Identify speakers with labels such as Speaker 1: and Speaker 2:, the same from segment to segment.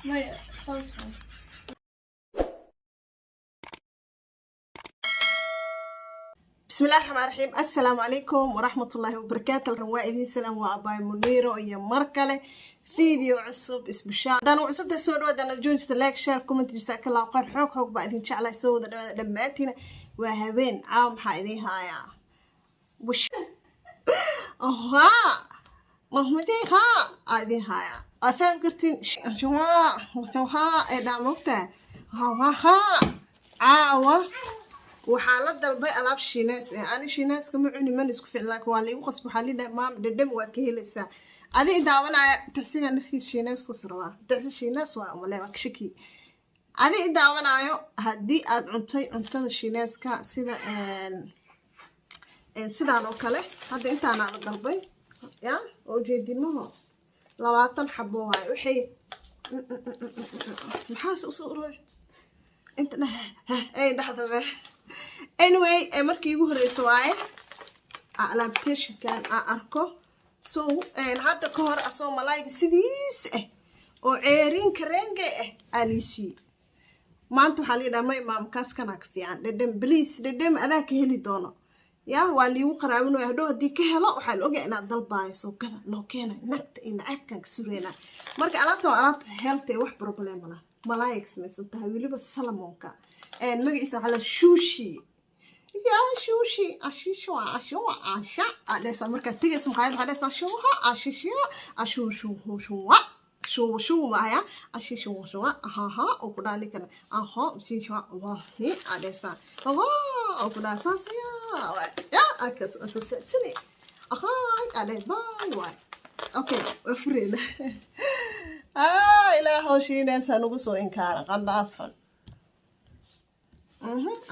Speaker 1: Maya, saas waay.
Speaker 2: بسم الله الرحمن الرحيم، السلام عليكم ورحمة الله وبركاته. Waa idin salaam, waa abaay Muniiro iyo mar kale video cusub special. Hadaan cusubta, soo dhawaada, joojita, like, share, comment. Jazakallahu khayr. Xoog xoog baa idin jeclahay. Soo wada dhawaada dhammaantiina. Waa habeen caawa. Maxaa idin hayaa? Haa, mahmudii haa aa idin hayaa. Waa fahmi kartiin haa ee dhaa moogtahay. Haa, caawa waxaa la dalbay alaab Shiinees ah. Ani Shiineeska ma cuni, mana isku ficin, laakiin waa laigu qasbi. Waxaa liidhahay, "Maam, dhadham waa ka helaysaa." Adi daawanaya tacsiga naftiis Shiineeskus rabaa, tacsi Shiinees waa umale, waa kashaki. Adi daawanaayo, haddii aad cuntay cuntada Shiineeska sida sidaan oo kale, hadda intaanaa la dalbay ya oo ujeedimaho 20 xabo waaye. Waxay maxaase usoo ururay inta ay dhexdabe. Anyway, markii igu horeysa waaye alaabtashinkan aan arko. So hadda ka hor asoo malaayga sidiis ah oo ceeriinka renge ah aa liisiiyey. Maanta waxaa liidhaha, "May maamkaas, kanaa ka fiican dhedhem. Please, dhedhem adaa ka heli doono." Ya, waa liigu qaraabinaya. Hadhow haddii ka helo, waxaa la ogaya inaad dalbaayo. Soo gada, noo keena, nagta iyo nacaybkan ka sureynaa. Marka alaabta waa alaab healthy, wax problem lah. Malaayga ka samaysan tahay, weliba salmonka. Magaciisa waxaa la shushi ya shushi ashisha ashuwa asha aa dhehaysaa. Markaad tegaysa maqaayad, waxaa dhehaysaa shuha ashisha ashushuhushuwa shuwa shuwa maaya ashishuwa ahaha oo ku dhaha ninkan aho shisha wahi aa dhehaysaa wa oo ku dhaha saas miya ya akas asasani ahay aa dheh bye waay. Okay, waa fureyna. Ah, ilaahow shiinees ha nagu soo inkaara qandhaaf xun.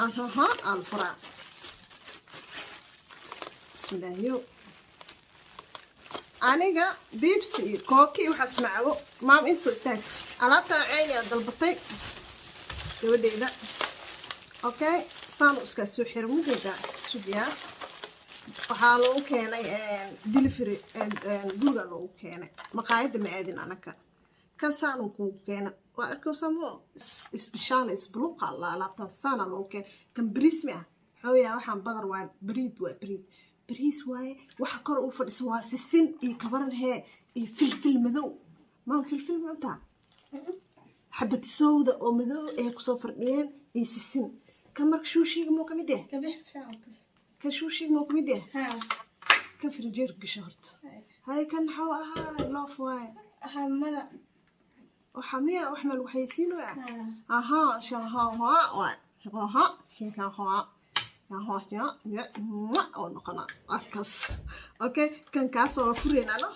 Speaker 2: Ahaha, aan furaa. Bismillaahiyo. Aniga Pepsi iyo Coke waxaas macabo. Maam, inta soo istaag. Alaabtaan ceyni aad dalbatay gabadheyda. Okay, saan iskaa soo xira mujeeda sugiyaa. Waxaa loogu keenay delivery, guriga loogu keenay, maqaayadda ma aadin anaka. Kan saanu kugu keena, waa arkosamo special isbuluqa la. Alaabtan saana loogu keenay. Kan bariis mi ah xooyaa, waxaan badar waa bariid, waa bariid, bariis waaye. Waxa kor uu fadhiso waa sisin iyo kabaran hee iyo filfil madow. Maam, filfil ma cuntaa? Xabad sowda oo madow ay kusoo fardhiyeen iyo sisin. Kan marka shushiga muu kamid yahay?
Speaker 1: Gabix fiicantas.
Speaker 2: Kan shushiga muu kamid yahay?
Speaker 1: Haa.
Speaker 2: Kan firinjeer gasho horta. Hay, kan maxuu ahaa? Loof waaye.
Speaker 1: Haa, mada.
Speaker 2: Waxa miya wax ma lagu xayeysiinaya?
Speaker 1: Haa.
Speaker 2: Aha, shaha waay, ha shinka ha ya ya oo noqona akas. Okay, kan kaas waa fureynaa no.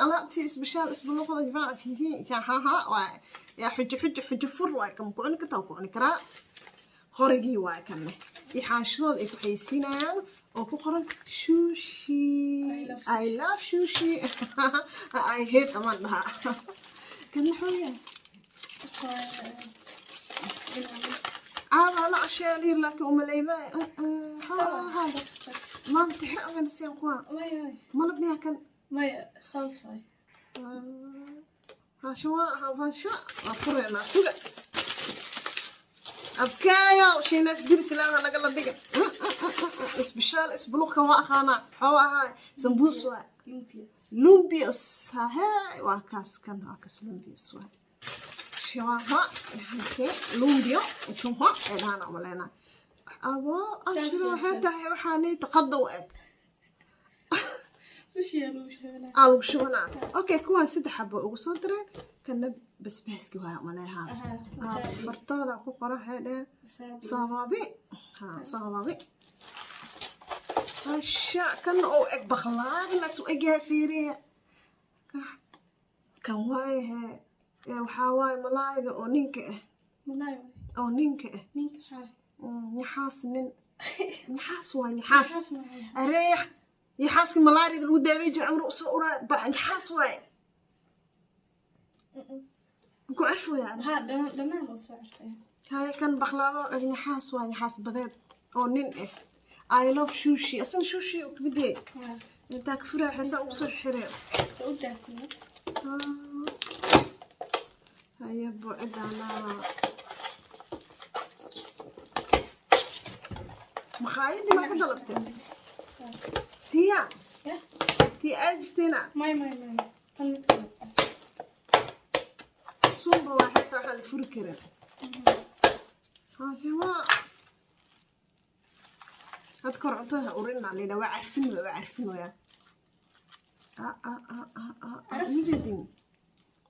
Speaker 2: Alaabtii special isbuluqda jimaaca ha waay yaa xujo xujo xujo fur waay. Kan ku cuni kartaa, ku cuni karaa. Qorigii waay kanne iyo xaanshadooda ay ku xayeysiinayaan oo ku qoran shushi. I love shushi, I hate amaan dhahaa. Kan maxuu yahay? Caawa la casheeliir, laakiin umaleyma hada. Maanta xir amana siyan kuwa.
Speaker 1: Maya, maya.
Speaker 2: Malab miyaa kan?
Speaker 1: Maya, saas waay.
Speaker 2: Hashawa habasha waa fureynaa. Suga abkaayo, shiinaas diris ilaaha nagala dhiga. Special isbuluqkan waa aqaanaa, waxuu ahaa sambuus waay.
Speaker 1: Lumpias.
Speaker 2: Lumpias hahe, waa kaas. Kan waa kaas, lumpias waay. Shawaha lumbio shuha ee dhahana umaleynaa abo ashiro. Waxay tahay waxaanay qadda u eg.
Speaker 1: Sushi aa lagu sheeganaa.
Speaker 2: Aa lagu shubanaa. Okay, kuwaan saddex xabo ugu soo direen. Kana basbaaski waay umaleehaa.
Speaker 1: Aha, wasabi.
Speaker 2: Fartooda ku qoran waxay dheheen
Speaker 1: Wasabi.
Speaker 2: Sababi ha sababi asha. Kan oo eg baqlaagnas u egyahay, fiiriya. Kan waayahe waxaa waaye malaayga oo ninka ah.
Speaker 1: Malaay waay.
Speaker 2: Oo ninka ah.
Speaker 1: Ninka xaa.
Speaker 2: Nyaxaas, nin nyaxaas waay, nyaxaas.
Speaker 1: Nyaxaas maaha.
Speaker 2: Areeyax, nyaxaaska malaariyada lagu daawey jira cumro usoo uraa ba nyaxaas waaye. Ku carfaya.
Speaker 1: Haa, dhanaan dhanaan waa soo carfaya.
Speaker 2: Haya, kan baqlaabo nyaxaas waa nyaxaas badeed oo nin ah. I love sushi, asna sushi uu kamid yahay.
Speaker 1: Haa.
Speaker 2: Intaa ka furaa xeesaa ugu soo xiree.
Speaker 1: Soo u daatino.
Speaker 2: Haya, buucidana makhaayadii maa ka dalabtay tiya?
Speaker 1: Yah.
Speaker 2: Tii aad jirtayna?
Speaker 1: May, may, may, tan mid kale.
Speaker 2: Suunba waa xitaa waxaan la furi karin. Haashama had kor cuntada ha urinaa layidhaa, waa carfin, waa carfin waya. Midadin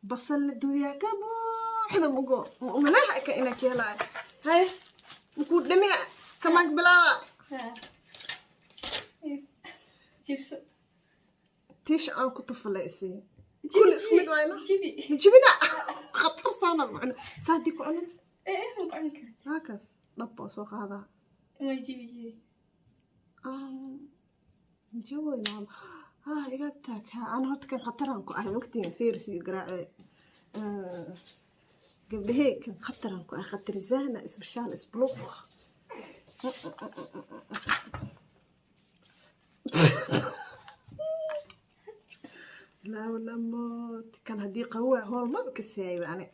Speaker 2: basal la duuyaa ka buuxda mugo umalaha ka ina keelaya. Haye, makuu dhamiha kamaanka bilaawa.
Speaker 1: Haa, jibso.
Speaker 2: Tiisha aan ku tufalay isii kulli isku mid waayno.
Speaker 1: Jibi.
Speaker 2: Jibina khatar saana cuno saadii ku cunin.
Speaker 1: Eh, ma ku cuni kartid.
Speaker 2: Halkaas dhab baa soo qaadaa.
Speaker 1: May, jibi, jibi.
Speaker 2: Jawoy maama, ah, iga tag. Ha, ana horta kan khataraan ku ahay mogtiin fiiris iyo garaace gabdhahey, kan khataraan ku ahay, khatarizana isbishaal isbuluq. Laawnamot kan haddii qabowa hool maba ka saayo ani.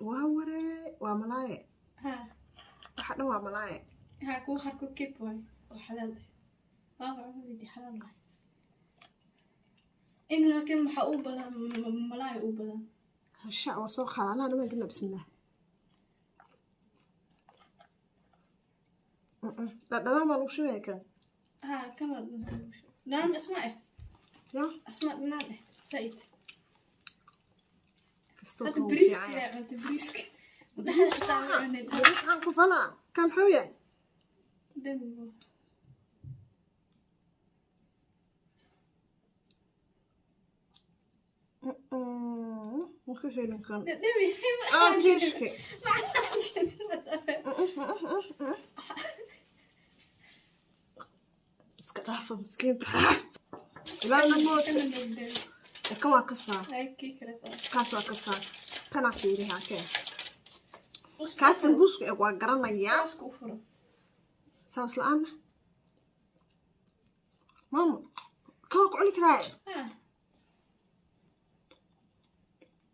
Speaker 2: Waa waree, waa malaaye.
Speaker 1: Haa.
Speaker 2: Waxa dhan waa malaaye.
Speaker 1: Haa, kuwa qaarkood keb waay oo xalaal ah, waaba cunidi xalaal waay in, laakiin waxaa u badan malaay u badan.
Speaker 2: Hashac waa soo qaada alaa namaan gelina. Bismillah, dhadhamaan baa lagu shubaya kan.
Speaker 1: Haa, kana dhanaan asmaa eh.
Speaker 2: Ya.
Speaker 1: Asmaa dhanaan eh zaid.
Speaker 2: Kastoo
Speaker 1: hadda
Speaker 2: kan wuu
Speaker 1: bariiska
Speaker 2: fiican yahay.
Speaker 1: Lee cunta bariiska dhaxas xitaa ma cunin.
Speaker 2: Bariis aan ku falaa kan muxuu yahay?
Speaker 1: Dembi.
Speaker 2: Ma ku helin kan.
Speaker 1: Dhadhami.
Speaker 2: Ah, kiishka.
Speaker 1: Macaan.
Speaker 2: Iska dhaafa miskiinta ilaa namood. Kan waa ka saa. Kaas waa ka saa, kanaa fiiri haakee, kaas sambuusku eg waa garanayaa.
Speaker 1: Saasku u furo.
Speaker 2: Saus la-aana maama kan waa ku cuni karaa.
Speaker 1: Ah.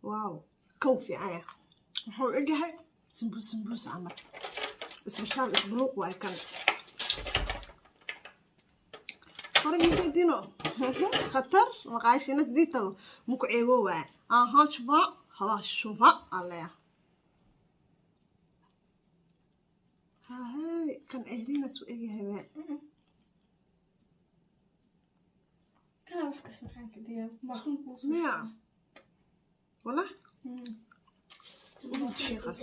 Speaker 2: Wow, kan uu fiican yahay, wuxuu egyahay sambuus, sambuus camal, isbishaal isbuluuq waay kan horigidino khatar maqaashina sidii tago muku ceebo waay aha shuba hawa shuba aleya. Hahey, kan ceerinas u egyahay waa.
Speaker 1: Kana wax ka soo ka diyaa baaqun kuu soo.
Speaker 2: Miya wala sheekaas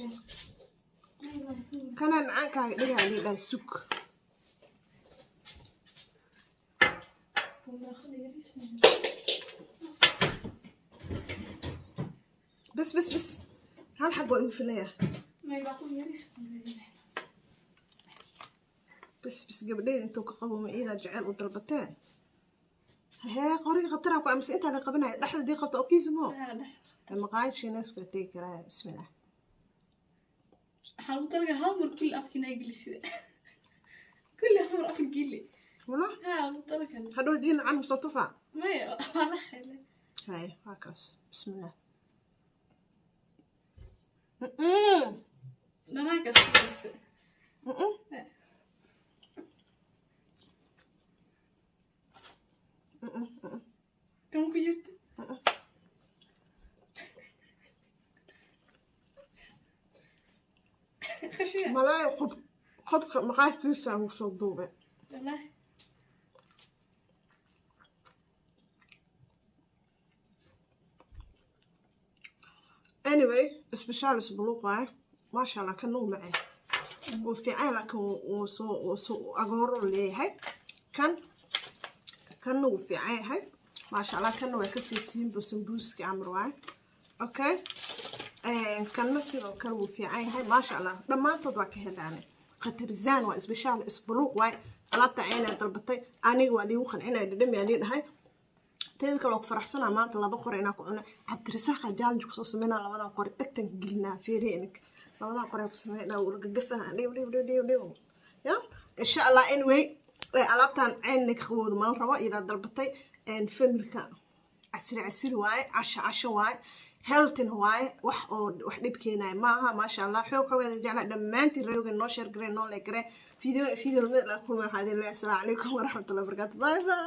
Speaker 2: kanaa macaankaaga dhigaa liidhaa sug. Bas bas bas, hal xab waa igu filaya.
Speaker 1: May, baaqun yariis.
Speaker 2: Bas bas, gabdheed intuu ka qabo ma iidaa jecel u dalbatee. Hee, qoriga khataraa ku amse intaa la qabanaya dhexda dii qabta oo kiismo maqaayad shiineesku la tegi karaa. Bismillah.
Speaker 1: Waxaa lagu talagalay hal mar kulli afka inaa gelisida, kulli hal mar afka geli.
Speaker 2: Wala.
Speaker 1: Haa, lagu talagalay.
Speaker 2: Hadhow diin can soo tufa.
Speaker 1: Maya, waa la xelay.
Speaker 2: Haye, waa kaas. Bismillah.
Speaker 1: Dhanaankaas ku raadsa. Kama ku jirta. Khashiya.
Speaker 2: Malaay qob qobka maqaayadkiisa ugu soo duubay.
Speaker 1: Wallaahi.
Speaker 2: Anyway, isbishaal isbuluuq waaye, maasha allah. Kan uu macay wuu fiican, laakiin wuu soo agooro leeyahay kan. Kanna wuu fiican yahay, maasha allah. Kanna waa kasii siinbo sambuuski camar waaye. Okay, kanna sidoo kale wuu fiican yahay, maasha allah. Dhammaantood waa ka helaane. Khatarizaan waa isbishaal isbuluuq waaye. Alaabta caynaa dalbatay aniga waa liigu qancinaya, dhadhami aa lii dhahay. Teeda kale, waa ku faraxsanaa maanta laba qori inaan ku cuno. Cabdirasaaqa challenge kusoo sameynaa, labadan qori dhegtan gelinaa. Fiiriya ininka, labadan qori ku sameynaa, gagafaha, dhiw dhiw dhiw dhiw dhiw. Ya, insha Allah. Anyway, alaabtan ceynna ka qabowda mala rabo, iyadaa dalbatay. Familka casri casri waaye, casho casho waaye, healthy-na waaye, wax oo wax dhib keenaya maaha. Maasha Allah, xoog xoogeeda jeclaa dhammaantiin. Rayooga noo share garee, noo like garee. Video video lamid la kulmay, waxaa idin leeyahay asalaamu calaykum waraxmatullahi wabarakaatu. Bye bye.